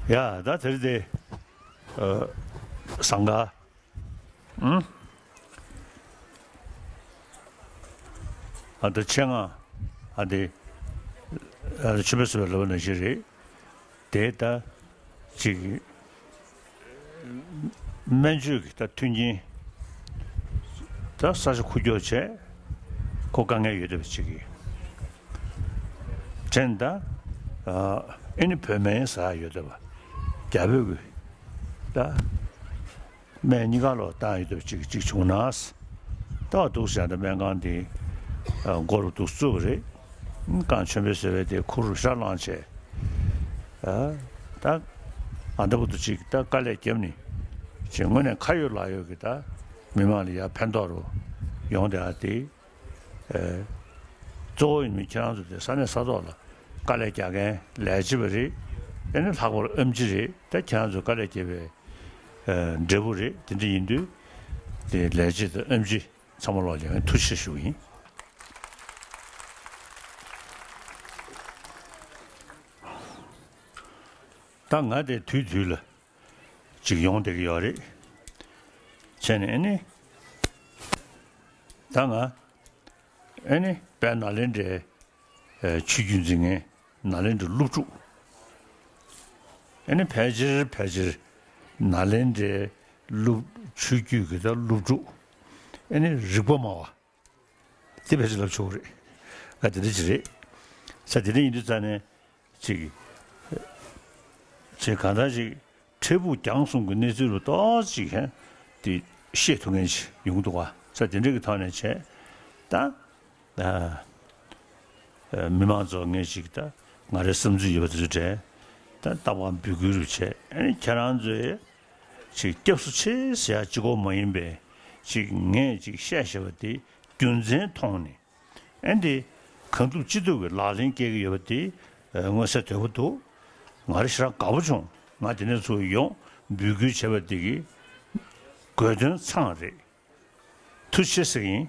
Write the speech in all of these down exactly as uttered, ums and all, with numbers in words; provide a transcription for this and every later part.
ཡ་ད་དེ་རེད་དེ། ཨ། ཟངས་དཀར། ཨང་། ཨ་ད་ཆེད་མངགས་ཨ་དེ་ཨ་ཆོས་འཕེལ་ཟེར་བའི་ལབ་པ་ནང་བཞིན་རེད། དེ་ད་ཅིག་སྨན་བཅོས་ཀྱི་ད་མཐུན་རྐྱེན་ད་ས་ཆ་འཁོར་རྒྱུག་བྱས་ཁོ་དཀའ་ངལ་ཡོད་བསྡད་པ་ཅིག་གིས་དྲན་ད། ཨ་ཨེ་ནི་བོད་སྨན་ཟ་ཡ་ཡོད་བསྡད་པ། རྒྱ་བོད་ཀྱི་ད་སྨན་གཉིས་ཀ་ལོག་བཏང་ཡོད་བསྡད་པ་ཅིག་ཅིག་བྱུང་ན། ད་འདུག་སེ་ཡང་ད་སྨན་ཁང་དེ་ཨ་མགོ་རུ་འདུག་བཙུགས་པ་རེད། རྐང་ཆེན་པོའི་ཟེར་བའི་དེ་ཁུ་རུ་ཤ་ལངས་བྱས། ཨ་ད་ཨ་འདྲ་པོ་འདུག་ཅིག་ད་དཀའ་ལས་བརྒྱབ་ནས་ཅིག་དངོས་གནས་ཁ་ཡོད་ལག་ཡོད་ཀྱི་ད་མི་མང་ལ་ཡ་ཕན་ཐོགས་རུ་ཡོང་བསྡད་ཡ་དེ། ཨ་གཙོ་བོ་ཡིན་མིན་ཁྱེད་རང་ཚོ་དེ་ས་གནས་ས་ཐོག་ལ་དཀའ་ལས་རྒྱག་མཁན་ལས་བྱེད་པ་རེད། ཨེ་ནི་ལྷག་པར་ཨེམ་ཆི་རེད། ད་ཁྱེད་རང་ཚོ་དཀའ་ལས་བརྒྱབ་པའི་ཨ་འབྲས་བུ་རེད། དེ་འདྲ་ཡིན་དུས་དེ་ལས་བྱེད་དང་ཨེམ་ཆི་ཚང་མ་ལོག་ལ་ཡང་ཐུགས་རྗེ་ཆེ་ཞུ་གི་ཡིན། ད་ང་དེ་དུས་དུས་ལ་ཅིག་ཡོང་བསྡད་ཀྱི་ཡོད་རེད། བྱས་ནས་ཨ་ནི་ད་ང་ཨ་ནི་དཔལ་ནཱ་ལེནྡྲའི་ཨ་ཆོས་བརྒྱུད་འཛིན་མཁན་ནཱ་ལེནྡྲ་སློབ་ཕྲུག་ཨ་ནི་ཕལ་ཆེར་ཕལ་ཆེར་ནཱ་ལེནྡྲའི་སློབ་ཆོས་བརྒྱུད་ཀྱི་ད་སློབ་ཕྲུག་ཨ་ནི་རིག་པ་སྨྲ་བ་དེ་ཕལ་ཆེར་ལབ་ཆོག་གི་རེད། ང་དེ་འདྲ་ཅིག་རེད། ས་དེ་འདྲ་ཡིན་དུས་ཙང་ནས་ཅིག་ཅིག་གང་ལྟར་ཅིག་འཕྲལ་ཕུགས་རྒྱང་གསུམ་གྱི་གནས་ཚུལ་རུ་ཏོག་ཙམ་ཅིག་ཧན་དེ་ཤེས་ཐུབ་མཁན་ཅིག་ཡོང་གི་འདུག་ག་ས་དེ་འདྲ་གི་ཐོག་ནས་བྱས་ད། ཨ་ཨ་མི་མང་ཚོ་ངས་ཅིག་ད་ང་རའི་བསམ་ཚུལ་ཡོད་པ་དེ་ཚོ་དྲན་ད་ལྟ་བ་འབོད་སྐུལ་རུ་བྱས། ཨ་ནི་ཁྱེད་རང་ཚོས་ཅིག་སྐྱབས་སུ་མཆི་ཟེར་ཡ་གཅིག་པོ་མ་ཡིན་པའི་ཅིག་ངས་ཅིག་བཤད་བཞག་པ་དེ་རྒྱུ་མཚན་མཐོང་ནས་ཨ་ནི་དེ་གང་ཐུབ་ཅི་ཐུབ་ཀྱི་ལག་ལེན་སྐྱེལ་གྱི་ཡོད་པ་དེ་མངོན་གསལ་དོད་པོ་འདུག་ང་རང་ཞེ་དྲག་དགའ་པོ་བྱུང་། ང་དེ་ནས་ཚུར་ཡོང་འབོད་སྐུལ་བྱས་པ་དེ་གི་དགོས་དོན་ཚང་རེད། ཐུགས་རྗེ་ཆེ་ཟེར་གྱི་ཡིན།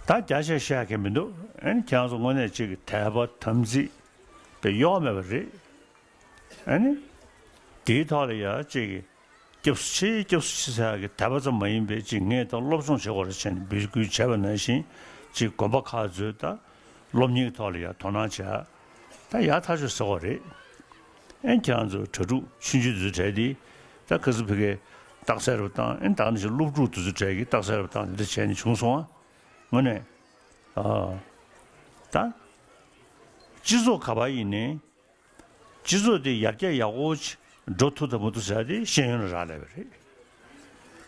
ད་རྒྱ་ཆེ་བཤད་མཁན་མི་འདུག་ཨ་ནི་ཁྱེད་རང་ཚོ་དངོས་གནས་ཅིག་གི་དད་པ་དམ་ཚིག་དཔེ་གཡོ་བ་མེད་པ་རེད། ཨ་ནི་དེའི་ཐོག་ལ་ཡ་ཅིག་གི་སྐྱབས་སུ་མཆི་སྐྱབས་སུ་མཆི་ཟེར་ཡ་གི་དད་པ་ཙམ་མ་ཡིན་པའི་ཅིག་ངས་ད་སློབ་སྦྱོང་བྱེད་དགོས་རེད་བྱས་ནས་འབོད་སྐུལ་བྱས་པ་ནང་བཞིན་ཅིག་དགོན་པ་ཁག་ཚོས་ད་སློབ་གཉེར་གྱི་ཐོག་ལ་ཡ་དོ་སྣང་བྱེད་ཡ། ད་ཡག་ཐག་ཆོད་ཟེར་བ་རེད། ཨེ་ཁྱེད་རང་ཚོ་གྲྭ་ཕྲུག་ཆུང་ཆུང་དེ་ཚོ་གྲས་དེ་ད་ཁ་སང་ཕ་གིར་རྟགས་གསལ་རུ་བཏང་། ཨེ་ད་ནི་ཞིག་སློབ་ཕྲུག་དེ་ཚོ་གྲས་ཀྱིས་རྟགས་གསལ་རུ་བཏང་དེ་འདྲ་བྱས་ནས་བྱུང་སོང་ཨ། དངོས་གནས་ཨ་ད་སྤྱི་ཚོགས་ག་པར་ཡིན་ནའི་སྤྱི་ཚོགས་དེ་ཡར་རྒྱས་ཡག་པོ་ཅིག་འགྲོ་ཐུབ་དང་མི་ཐུབ་ཟེར་ཡ་དེ་ཤེས་ཡོན་ལ་རག་ལས་པ་རེད།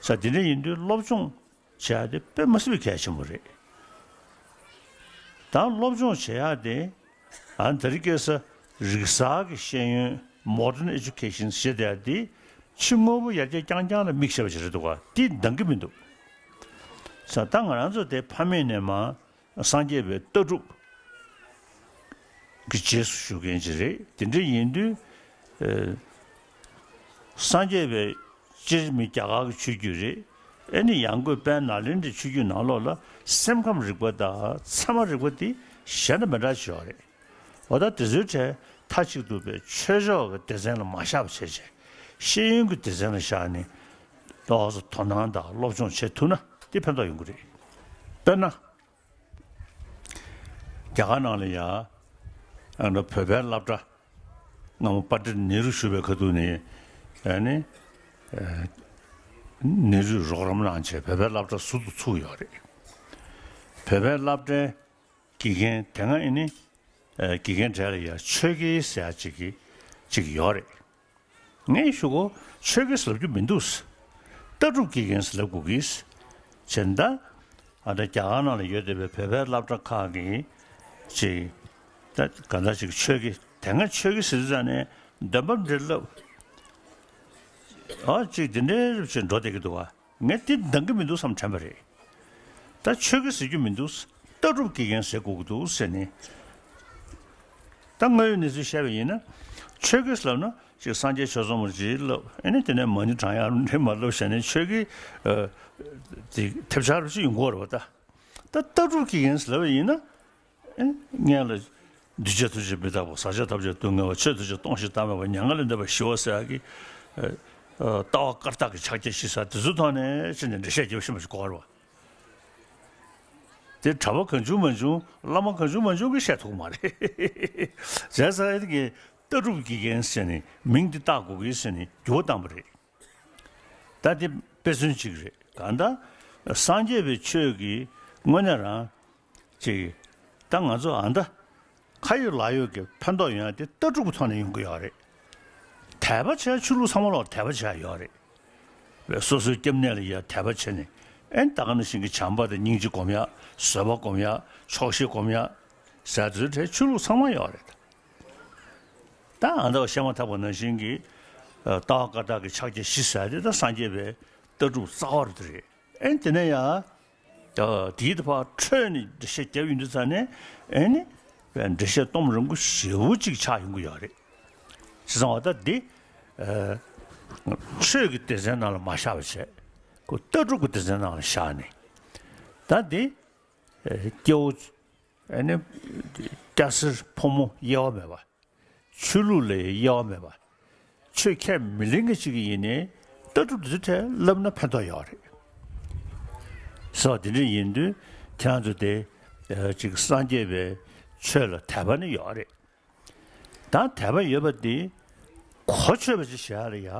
ས་དེ་འདྲ་ཡིན་དུས་སློབ་སྦྱོང་བྱེད་ཡ་དེ་དཔེ་མ་སྲིད་པའི་གལ་ཆེན་པོ་རེད། ད་སློབ་སྦྱོང་བྱེད་ཡ་དེ་ཨ་ནི་ད་རེས་ཁ་སང་རིག་གསར་གྱི་ཤེས་ཡོན་Modern Education ཞེས་བྱ་དེ་ཕྱི་དངོས་པོ་ཡར་རྒྱས་རྐྱང་རྐྱང་ལ་དམིགས་བྱས་པ་ཞིག་རེད་འདུག་ག་དེ་འདང་གི་མི་འདུག་ས་ད་ང་རང་ཚོ་དེ་ཕ་མེས་ནས་མར་སངས་རྒྱས་པའི་ལྟ་གྲུབ་ཀྱི་རྗེས་སུ་ཞུགས་མཁན་ཅིག་རེད། དེ་འདྲ་ཡིན་དུས་ཨ། སངས་རྒྱས་པའི་སྤྱིར་མི་རྒྱ་གར་གྱི་ཆོས་བརྒྱུད་རེད། ཨེ་ནི་ཡང་སྒོས་དཔལ་ནཱ་ལེནྡྲའི་ཆོས་བརྒྱུད་ནང་ལོགས་ལ་སེམས་ཁམས་རིག་པ་དང་ཚད་མ་རིག་པ་དེ་གཞན་དང་མི་འདྲ་ཅིག་ཡོད་རེད། འོ་ད་དེ་ཚོའི་གྲས་མཐའ་གཅིག་ཏུ་པའི་ཆོས་ཕྱོགས་ཀྱི་སྡེ་ཚན་ལ་མ་བཞག་པ་བྱས་བྱས་ཤེས་ཡོན་གྱི་སྡེ་ཚན་ལ་བཞག་ནས་ཏོག་ཙམ་དོ་སྣང་དང་སློབ་སྦྱོང་བྱེད་ཐུབ་ན་དེ་ཕན་ཐོགས་ཡོང་གི་རེད། དཔེར་ན། རྒྱ་གར་ནང་ལ་ཡ། ཨ་ནི་བོད་པའི་སློབ་གྲྭ། སྔ་མོ་པཎྜི་ཏ་ནེ་རུ་བཞུགས་པའི་ཁ་ཐུག་ནས། ཨ་ནི། ཨ། ནེ་རུས་རོགས་རམ་གནང་བྱས་བོད་པའི་སློབ་གྲྭ་ཟུར་དུ་ཚུགས་ཡོད་རེད། བོད་པའི་སློབ་གྲྭའི་དགེ་རྒན་དེ་སྔ་ཨ་ནི། ཨ། དགེ་རྒན་གྲས་ལ་ཡ་ཆོས་དགེ་ཟེར་ཡ་ཅིག་གི་ཅིག་ཡོད་རེད། ངས་ཞུ་གོ། ཆོས་དགེ་ཟེར་ལབ་རྒྱུ་མི་འདུག་ལྟ་གྲུབ་དགེ་རྒན་ཟེར་ལབ་དགོས་ཀྱི། བྱས་ན་ད། ཨ་ད་རྒྱ་གར་ནང་ལ་ཡོད་བསྡད་པའི་བོད་པའི་སློབ་གྲྭ་ཁག་གི་ཅིག་ད་ག་འདྲ་ཅིག་ཆོས་དགེ་དེ་སྔ་ཆོས་དགེ་ཟེར་དུས་ཙང་ནས་འདོན་པ་འདིར་བསླབ། ཨ་ཅིག་དེ་འདྲའི་རིགས་ཅིག་འགྲོ་བསྡད་ཀྱི་འདུག་བ། ངས་འདི་འདང་གི་མི་འདུག་བསམ་དྲན་པ་རེད། ད་ཆོས་དགེ་ཟེར་རྒྱུ་མི་འདུག་ལྟ་གྲུབ་དགེ་རྒན་ཟེར་དགོས་ཀྱི་འདུག་ཟེར་ནས། ད་དངོས་ཡོད་གནས་ཚུལ་བཤད་པ་ཡིན་ན། ཆོས་དགེ་ཟེར་ལབ་ན་ཅིག་སངས་རྒྱས་ཆོས་ཚོགས་མར་ཅིག་ལབ། ཨེ་ནས་དེ་ནས་མ་ཎི་བགྲང་ཡག་འདྲ་མ་ལབ་བྱས་ནས་ཆོས་དགེ་ཨ་དེ་ཐེབས་ཆག་རུ་ཅིག་ཡོང་གི་ཡོད་རེད་བ་ད། ད་ལྟ་གྲུབ་དགེ་རྒན་ཟེར་ལབ་པ་ཡིན་ན། ཨེ་སྔོན་ལ་ འདུས་བྱས་ཐམས་ཅད་མི་རྟག་པ། ཟག་བཅས་ཐམས་ཅད་སྡུག་བསྔལ་བ། ཆོས་ཐམས་ཅད་སྟོང་ཞིང་བདག་མེད་པ། མྱ་ངན་ལས་འདས་པ་ཞི་བ་ཟེར་ཡག་གི་ཨ་ལྟ་བ་བཀར་བཏགས་ཀྱི་ཕྱག་རྒྱ་བཞི་ཟེར་དེ་ཚོའི་ཐོག་ནས་ཕྱིན་ནས་འགྲེལ་བཤད་རྒྱབ་ཤེས་མ་ཞིག་གོ་བར་བ། དེ་གྲྭ་པ་གང་བྱུང་མང་བྱུང་བླ་མ་གང་བྱུང་མང་བྱུང་གིས་བཤད་ཐུབ་ཀྱི་མ་རེད། བྱས་ཙང་ཨེ་དེ་གི་ལྟ་གྲུབ་དགེ་རྒན་ཟེར་ནས་མིང་འདི་བཏགས་དགོས་ཀྱི་ཟེར་ནས་འགྱུར་བ་བཏང་བ་རེད། ད་དེ་དཔེ་མཚོན་གཅིག་རེད། གང་ལྟར་སངས་རྒྱས་པའི་ཆོས་ཀྱི་དངོས་གནས་རང་ཅིག་ད་ང་ཚོ་ཨ་མདའ་ཁ་ཡོད་ལག་ཡོད་ཀྱི་ཕན་ཐོགས་ཡོང་ཡ་དེ་ལྟ་གྲུབ་ཀྱི་ཐོག་ནས་ཡོང་གི་ཡོད་རེད། དད་པ་བྱས་ཆོས་ལུགས་ཚང་མ་ལོག་དད་པ་བྱས་ཡོད་རེད། སོ་སོའི་སྐྱབས་གནས་ལ་ཡ་དད་པ་བྱས་ནས་ཨེ་ད་ག་ནང་བཞིན་གྱི་བྱམས་པ་དང་སྙིང་རྗེ་སྒོམ་ཡ། བཟོད་པ་སྒོམ་ཡ། ཆོག་ཤེས་སྒོམ་ཡ་ཟེར་དུས་དེ་ཆོས་ལུགས་ཚང་མ་ཡོད་རེད། ད་ཨ་མདའ་བཤད་མ་ཐག་པ་ནང་བཞིན་གྱི་ལྟ་བ་བཀའ་རྟགས་ཀྱི་ཕྱག་རྒྱ་བཞི་ཟེར་དེ་ད་སངས་རྒྱས་པའི་ལྟ་གྲུབ་རྩ་བ་རེད། ཨེ་དེ་ནས་ཡང་དེའི་ཕར་འཕྲོས་ནས་འགྲེལ་བཤད་རྒྱབ་ཡོང་དུས་ཙང་ནས་ཨེ་ནི་འགྲེལ་བཤད་གཏོང་རིང་པོ་ཞེ་པོ་ཅིག་ཆགས་ཡོང་གི་ཡོད་རེད། བྱས་ཙང་བ་ད་འདི་ཆོས་ཀྱི་སྡེ་ཚན་ནང་ལ་མ་བཞག་པ་བྱས། ཁོ་ལྟ་གྲུབ་ཀྱི་སྡེ་ཚན་ནང་ལ་བཞག་ནས་ད་འདི་སྐྱེ་བོ་ཨ་ནི་སྐྱ་སེར་ཕོ་མོ་དབྱེ་བ་མེད་པ། ཆོས་ལུགས་ལ་དབྱེ་བ་མེད་པ། ཆོས་ཁས་མི་ལེན་མཁན་ཅིག་ཡིན་ནའི་ལྟ་གྲུབ་འདི་ཚོའི་གྲས་བསླབ་ན་ཕན་ཐོགས་ཡོད་རེད། སོ་དེ་འདྲ་ཡིན་དུས་ཁྱེད་རང་ཚོ་དེ་ཅིག་སངས་རྒྱས་པའི་ཆོས་ལ་དད་པ་ནི་ཡོད་རེད། ད་དད་པ་ཡོད་པ་འདི་གོ་ཆོད་པ་ཅིག་བྱེད་ཡ་ལ་ཡ་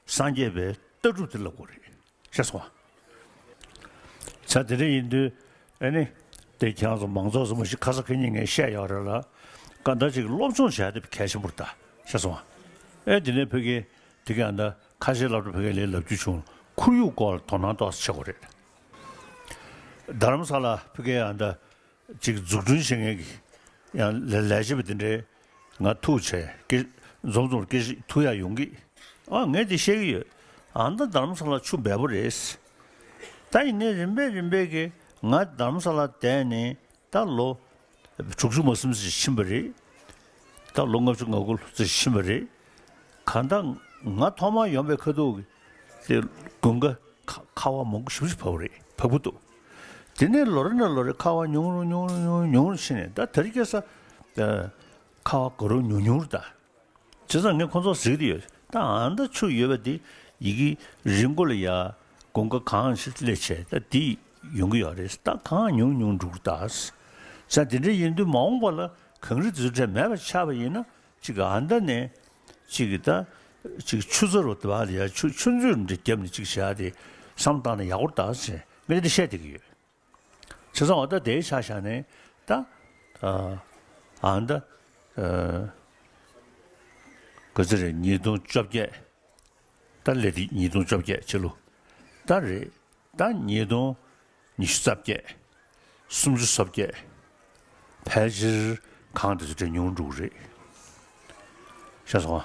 སངས་རྒྱས་པའི་ལྟ་གྲུབ་དེ་བསླབ་དགོས་རེད། ཤེས་སོང་ང་། བྱས་དེ་འདྲ་ཡིན་དུས་ཨ་ནི་དེ་ཁྱེད་རང་ཚོ་མང་ཚོགས་ཚོ་མ་གཞི་ཁ་ས་ཁ་ཉིན་ངས་བཤད་ཡོད་རེད་ལ། གང་ལྟར་ཅིག་སློབ་སྦྱོང་བྱས་ཏེ་གལ་ཆེན་པོ་རེད་ད། ཤེས་སོང་ང་། ཨེ་དེ་ནས་ཕ་གི་དེ་ག་ཨ་ད་ཁ་ཤས་སློབ་གྲྭ་ཕ་གི་ལས་ལབ་རྒྱུ་བྱུང་། ཁོར་ཡུག་སྐོར་ལ་དོ་སྣང་ཏོག་ཙམ་བྱེད་དགོས་རེད། རྡ་རམ་ས་ལ་ཕ་གི་ཨ་ད་ཅིག་འཛུགས་སྐྲུན་བྱེད་མཁན་གྱི་ཡང་ལས་ལས་བྱེད་པ་དེ་འདྲའི་ང་ཐུག་བྱས་སྐད་འཛོམས་འཛོམས་སྐད་ཆ་ཐུག་ཡག་ཡོང་གི། ཨ་ངས་དེ་བཤད་ཀྱི་ཡོད། ཨ་ད་རྡ་རམ་ས་ལ་ཆུ་འབེལ་པོ་རེད། ད་ཡིན་ནའི་རིམ་པས་རིམ་པས་ཀྱི་ང་རྡ་རམ་ས་ལ་བསྡད་ནས་ད་ལོ་དྲུག་ཅུ་མ་ཟིན་ཙམ་ཕྱིན་པ་རེད། ད་ལོ་ལྔ་བཅུ་ང་དགུ་ཙམ་ཕྱིན་པ་རེད། གང་ལྟར་ང་ཐོག་མར་ཡོང་པའི་ཁ་ཐུག་གི་དེ་དགུན་ཁ་ཁ་ཁ་བ་མང་པོ་ཞེ་པོ་ཅིག་བབས་རེད། བབས་ཀྱི་འདུག་དེ་ནས་ལོ་རེ་ནས་ལོ་རེ་ཁ་བ་ཉུང་རུ་ཉུང་རུ་ཉུང་རུ་ཉུང་རུ་ཕྱིན་ནས་ད་དེ་རིང་ཁ་སང་ཁ་བ་གང་རུང་ཉུང་ཉུང་རེད་ད། བྱས་ཙང་ངས་ཁོང་ཚོར་ཟེར་གྱི་ཡོད། ད་ཨ་ད་ཆུ་ཡོད་པ་འདི་ཡི་གེ་རི་མགོ་ལ་ཡ་དགུན་ཁ་གང་ཞིག་སླེབས་བྱས་ད་འདི་ཡོང་གི་ཡོད་རེད། ད་གང་ཉུང་ཉུང་འགྲོ་གི་རེད་ད། བྱས་དེ་འདྲ་ཡིན་དུས་མ་འོངས་པ་ལ་གངས་རི་དེ་ཚོ་གྲས་མེད་པ་ཆགས་པ་ཡིན་ན་ཅིག་ཨ་ད་ནས་ཅིག་ད་ཅིག་ཆུ་རྩ་རུ་དེ་བ་ལ་ཡ་ཆུ་ཆུ་མཛོད་འདྲ་བརྒྱབ་ནས་ཅིག་བྱས་ཏེ་བསམ་བཏང་ན་ཡག་པོ་རེད་ད་ཟེར་ངས་དེ་འདྲ་བཤད་བསྡད་ཀྱི་ཡོད། བྱས་ཙང་འོ་ད་དེའི་ཆ་བཞག་ནས་ད་ཨ་ད་ག་ཚོད་རེད། ཉིས་སྟོང་བཅོ་བརྒྱད། ད་སླེབས་དུས་ཉིས་སྟོང་བཅོ་བརྒྱད་ཕྱི་ལོ་ད་རེད། ད་ཉིས་སྟོང་ཉི་ཤུ་རྩ་བརྒྱད། སུམ་ཅུ་སོ་བརྒྱད། ཕལ་ཆེར་གངས་དེ་ཚོ་དེ་ཉུང་འགྲོ་གི་རེད། ཤེས་སོང་ཨ།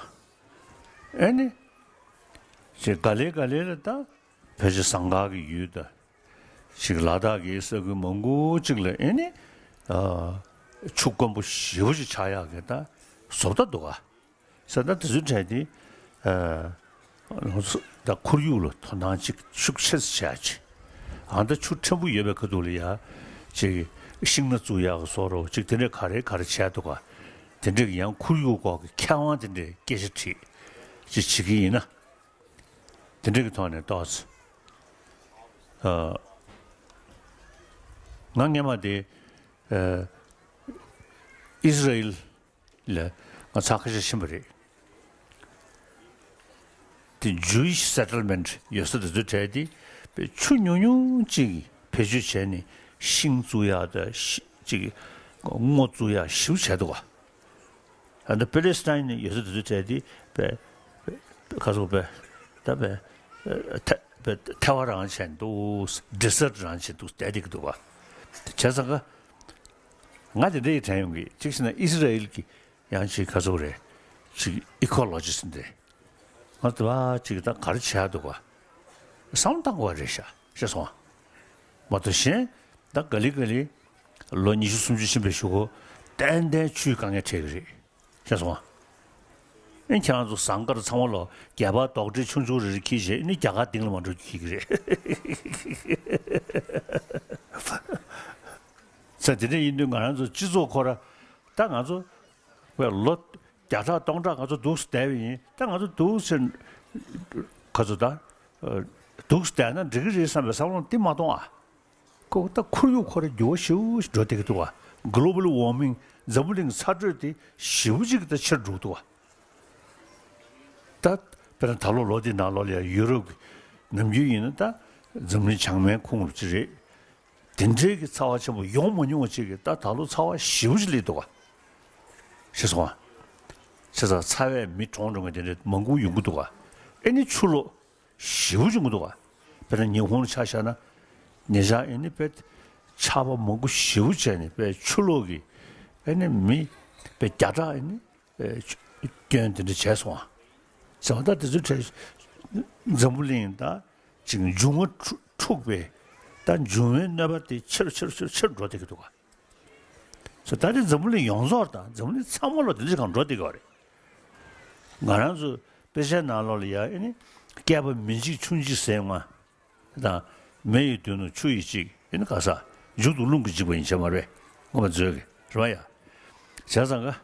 ཨེ་ནི། ཅེས་ག་ལེ་ག་ལེ་ལ་ད་ཕལ་ཆེར་ཟངས་དཀར་གྱི་ཡུལ་ད། ཅིག་ལ་དྭགས་ཀྱི་ས་ཁུལ་མང་པོ་ཅིག་ལ་ཨེ་ནི། ཨ། ཆུ་དཀོན་པོ་ཞེ་པོ་ཅིག་ཆགས་ཡག་གི་ད་བཟོ་ལྟ་འདུག་ག་ས་ད་དེ་ཚོའི་གྲས་དེ། ཨ། ལོངས་སུ་ད་ཁོར་ཡུག་ལ་དོ་སྣང་ཅིག་ཤུགས་ཆེ་ཙམ་བྱས་ཅིག་ཨ་ད་ཆུ་ཕྲན་བུ་ཡོད་པའི་ཁ་ཐུག་ལ་ཡ། ཅིག་ཤིང་སྣ་བཙུགས་ཡག་གི་བཟོ་འདྲ་ཅིག་དེ་འདྲས་ག་རེ་ག་རེ་བྱས་འདུག་ག་དེ་འདྲས་ཀྱི་ཡང་ཁོར་ཡུག་སྐོར་གྱི་མཁས་དབང་དེ་འདྲས་སྐད་ཆ་དྲིས་ཅིག་བྱེད་ཀྱི་ཡིན་ན། དེ་འདྲ་གི་ཐོག་ནས་ཏོག་ཙམ། ཨ། ང་སྔས་མ་དེ། ཨ། ཨི་སི་ར་ཨེལ་ལ་ང་ཚར་ཁ་ཤས་ཕྱིན་པ་རེད། དེ་Jewish settlement ཡོད་ས་དེ་ཚོའི་གྲས་དེ་ཆུ་ཉུང་ཉུང་ཅིག་བེད་སྤྱོད་བྱས་ནས་ཤིང་བཙུགས་ཡག་དང་ཤི་ཅིག་སྔོ་བཙུགས་ཡག་ཞེ་པོ་བྱས་འདུག་ག་ཨ་ནི་པེ་ལེ་སི་ཐན་ནི་ཡོད་ས་དེ་ཚོའི་གྲས་དེ་པེ་པེ་ཁ་སོ་པེ་ད་པེ་ཐེ་པེ་ཐལ་བ་རང་བྱས་འདུག་ཌི་སར་ཊི་རང་བྱས་འདུག་བསྡད་བསྡད་ཀྱི་འདུག་ག་བྱས་ཙང་ཀ་ང་དེ་འདྲ་ཡི་དྲན་ཡོང་གི། གཅིག་བྱས་ན་ཨི་སི་ར་ཨེལ་གྱི་ཡང་ཅིག་ཁ་སོ་རེད། ཅིག་ཨི་ཀོ་ལོ་ཇི་སི་ཊི་འདྲ་ང་དེ་བ་ཅིག་ད་ག་རེ་བྱས་འདུག་ག་བསམ་བཏང་དགོས་པ་རེད་ཤག་ཤེས་སོང་ང་། མ་གཏོགས་གཞན་ད་ག་ལེ་ག་ལེ་ལོ་ཉི་ཤུ་སུམ་ཅུ་ཕྱིན་པའི་གཞུག་གུ་ཏན་ཏན་ཆུའི་དཀའ་ངལ་འཕྲད་ཀྱི་རེད། ཤེས་སོང་ཨ། ཨེ་ཁྱེད་རང་ཚོ་ཟངས་དཀར་ཚང་མ་ལོ་རྒྱ་བལ་རྡོག་ཁྲེས་ཆུང་ཆུང་རེ་རེ་འཁྱེར་བྱས་ནི་རྒྱ་གར་སྟེང་ལ་མ་འགྲོ་རྒྱུ་འཁྱེར་གྱི་རེད། ས་དེ་འདྲ་ཡིན་དུས་ང་རང་ཚོ་སྤྱི་ཚོགས་ཁོ་ར་ད་ང་ཚོ་ ལོ་བརྒྱ་ཕྲག་སྟོང་ཕྲག་ང་ཚོ་འདུག་སེ་བསྡད་པ་ཡིན། ད་ང་ཚོ་འདུག་སེ་ག་ཚོད་ད་འདུག་སེ་བསྡད་ན་འགྲིག་གི་རེད་བསམ་པའི་བསམ་བློ་འདི་མ་གཏོང་ཨ། ཁོ་ད་ཁོར་ཡུག་ཁོ་ར་འགྱུར་བ་ཞེ་པོ་ཞིག་འགྲོ་བསྡད་ཀྱི་འདུག་བ། གོ་ལོ་བལ་ཝར་མིང་འཛམ་བུ་གླིང་ཚ་དྲོད་དེ་ཞེ་པོ་ཅིག་ད་ཆེར་འགྲོ་གི་འདུག་བ། ད་དཔེར་ན་ད་ལོ་ལོ་འདིའི་ནང་ལོགས་ལ་ཡ་ཡུ་རོབ་ཀྱི་ནམ་རྒྱུན་ཡིན་ན་ད་འཛམ་གླིང་བྱང་མའི་ཁོངས་ལ་ཅིག་རེད། དེ་འདྲའི་གི་ཚ་བ་ཆེན་པོ་ཡོང་མ་མྱོང་བ་ཅིག་གི་ད་ད་ལོ་ཚ་བ་ཞེ་པོ་ཅིག་སླེབས་འདུག་བ། ཤེས་སོང་བ། བྱས་ཙང་ཚ་བས་མི་གྲོངས་འགྲོ་མཁན་དེ་འདྲ་མང་པོ་ཡོང་གི་འདུག་བ། ཨེ་ནི་ཆུ་ལོག་ཞེ་པོ་བྱུང་གི་འདུག་བ། དཔེར་ན་ཉི་ཧོང་ལ་ཆ་བཞག་ན། ཉེ་ཆར་ཨེ་ནི་དཔེ་ཆར་པ་མང་པོ་ཞེ་པོ་བྱས་ནས་དཔེ་ཆུ་ལོག་གིས་ཨེ་ནི་མི་དཔེ་བརྒྱ་ཕྲག་ཨེ་ནི་ཨེ་སྐྱོན་དེ་འདྲ་བྱས་སོང་བ། བྱས་ཙང་ད་དེ་ཚོའི་གྲས་འཛམ་བུ་གླིང་ད་ཅིག་འབྱུང་བ་འཁྲུགས་པའི་ད་འབྱུང་བའི་གནོད་པ་དེ་ཆེ་རུ་ཆེ་རུ་ཆེ་རུ་ཆེ་རུ་འགྲོ་བསྡད་ཀྱི་འདུག་བ། ད་ལྟའི་འཛམ་བུ་གླིང་ཡོངས་རྫོགས་དང་འཛམ་བུ་གླིང་ཚང་མ་ལོ་དེ་འདྲ་ཞིག་གང་འགྲོ་བསྡད་ཀྱི་ཡོད་རེད། ང་རང་ཚོ་དཔེ་ཆའི་ནང་ལོགས་ལ་ཡ་ཨེ་ནི་བསྐལ་པ་མི་འཇིག་ཆུ་འཇིག་ཟེར་ཡོང་ང་། དང་། མེ་ཡི་མདུན་དུ་ཆུ་ཡིས་འཇིག་ཨེ་ནི་ག་ས། མཇུག་ཏུ་རླུང་གིས་འཇིག་པ་ཡིན་ཆ་མ་རེད། ངོ་མ་མཛོད་ཀྱི་རེད་བ་ཡ། བྱས་ཙང་ག་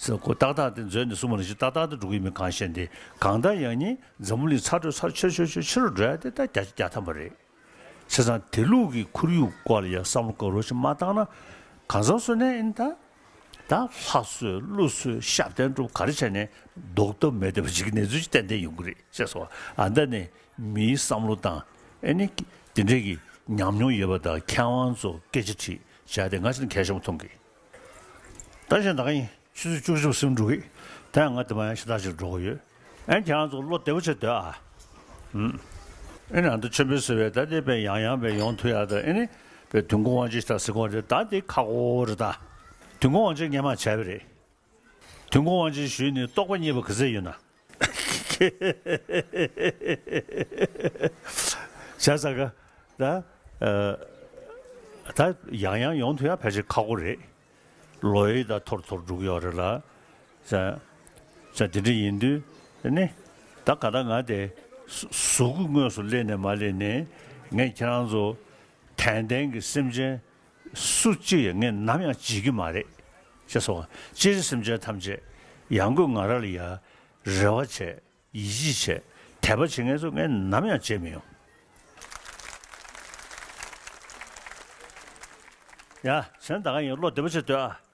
ཟེར་ཁོ་ཏག་ཏག་དེ་མཛོད་ནས་གསུངས་པ་ནང་བཞིན་ཏག་ཏག་དེ་འགྲོ་གི་མིན་གང་ཤེས་ཏེ་གང་ལྟར་ཡང་ནི་འཛམ་བུ་གླིང་ཚ་དྲོད་ཚ་ཆེ་ཆེ་ཆེ་ཆེ་རུ་འགྲོ་ཡ་དེ་ད་བརྒྱ་ཆ་བརྒྱ་ཐམ་པ་རེད། བྱས་ཙང་དེ་ལུགས་ཀྱི་ཁོར་ཡུག་སྐོར་ལ་ཡང་བསམ་བློ་ག་རོ་ཞིག་མ་བཏང་ན་གང་ཟག་སུ་ནས་ཡིན་ད། ད་ལྷ་གསོལ་ཀླུ་གསོལ་ཞབས་བརྟན་སྒྲུབ་ག་རེ་བྱས་ནས་ལྡོག་ཐབས་མེད་བསྡད་པ་ཅིག་གི་གནས་ཚུལ་ཅིག་ཏན་ཏན་ཡོང་གི་རེད་ཅེས་སོ། ཨ་ད་ནི་མིའི་བསམ་བློ་དང་ཨེ་ནི་དེ་འདྲས་ཀྱི་ཉམས་མྱོང་ཡོད་པ་དང་མཁས་དབང་ཚོ་སྐད་ཆ་དྲིས་བྱས་ཏེ་ང་ཕྱིར་གལ་ཆེན་པོ་མཐོང་གི། ད་གཞན་ད་ག་ཡིན། ཆུ་ཚོད་བཅུ་གཅིག་ཟིན་འགྲོ་གི། ད་ཡང་ང་དེ་མ་ཡང་ཞེ་དྲག་ཅིག་འགྲོ་གི་ཡོད། ཨན་ཁྱེད་རང་ཚོ་བློ་བདེ་པོ་བྱས་སྡོད་ཨ། ཨུམ། ཨེ་ནི་ཨ་མདོ་ཆེན་པོའི་ཟེར་བའི་ད་དེ་དཔེ་ཡང་ཡང་དཔེ་ཡོང་ཐུབ་ཡག་ད་ཨེ་ནི་དཔེ་དུས་འཁོར་དབང་ཆེན་ཞེས་ཟེར་གོ་རེད་ད་དེ་ཁག་པོ་རེད་ད། དུས་འཁོར་དབང་ཆེན་སྔོན་མ་བྱས་པ་རེད། དུས་འཁོར་དབང་ཆེན་ཞུས་ནས་རྟོགས་པ་རྙེད་པ་ག་ཚད་ཡོད་ན། བྱས་ཙང་ག་ད། ཨ། ད་ཡང་ཡང་ཡོང་ཐུབ་ཡག་ཕལ་ཆེར་ཁག་པོ་རེད། ལོ་ཡི་ད་འཐོར་འཐོར་འགྲོ་གི་ཡོད་རེད་ལ། ཙང་། ཙང་དེ་འདྲ་ཡིན་དུས་ནི། ད་ག་ད་ང་དེ་གཟུགས་སྐུ་དངོས་སུ་སླེབས་ནས་མ་སླེབས་ནས་ངས་ཁྱེད་རང་ཚོ་དད་ལྡན་གྱི་སེམས་ཅན་སུ་གཅིག་ཡང་ངས་ནམ་ཡང་བརྗེད་ཀྱི་མ་རེད། ཅེས་སོ། སྤྱིར་སེམས་ཅན་ཐམས་ཅད་ཡང་སྒོས་ང་རང་ལ་ཡ་རེ་བ་བྱས། ཡིད་ཆེས་བྱས། དད་པ་བྱེད་མཁན་ཚོ་ངས་ནམ་ཡང་བརྗེད་མི་ཡོང་། ཡ། གཞན་ད་ག་ཡིན་བློ་བདེ་པོ་བྱས་སྡོད་ཨ།